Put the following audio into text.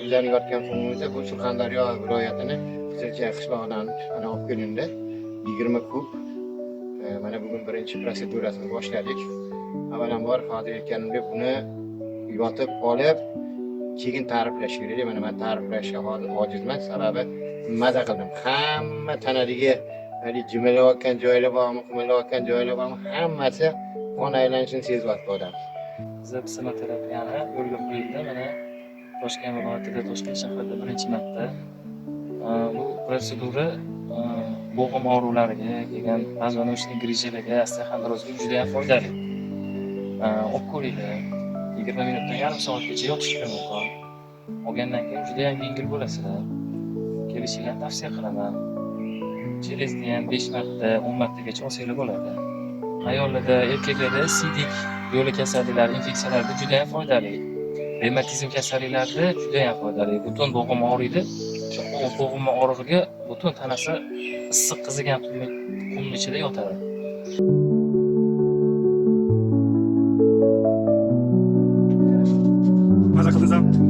Bizlarning yotgan qumimiz bu Surxondaryo viloyatini Qizilcha qishlog'idan mana olib kelindi. 20 kub. Mana bugun birinchi prosedurasini boshladik. Avvalambor hozir aytganimdek, buni yotib olib, keyin ta'riflash kerak. Mana men ta'riflashga hozir ojizman, sababi maza qildim. Hamma tanadagi haligi jimirlayotgan joylar bormi, qimirlayotgan joylar bormi, hammasi qon aylanishini sezyapti odam. Bizda psixoterapiyani yo'lga qo'yildi. Mana Toshkent viloyatida, Toshkent shahrida birinchi marta. Bu protsedura bo'g'im og'riqlariga, kelgan позвоночный грыжа larga, osteoxondrozga juda ham foydali. Olib ko'ringlar. 20 minutdan yarim soatgacha yotishga mumkin. Olgandan keyin juda ham yengil bo'lasizlar. Kelishinglarni tavsiya qilaman. Через ham 5 marta, 10 martagacha olsanglar bo'ladi. Ayollarda, erkaklarda siydik yo'li kasalliklari, infeksiyalarda juda ham foydali. Revmatizm kasalliklarida juda ham foydali. Butun bo'g'im og'riydi. O'sha bo'g'im og'rig'iga butun tanasi issiq qizigan qumni ichida yotadi. Maza qildingiz?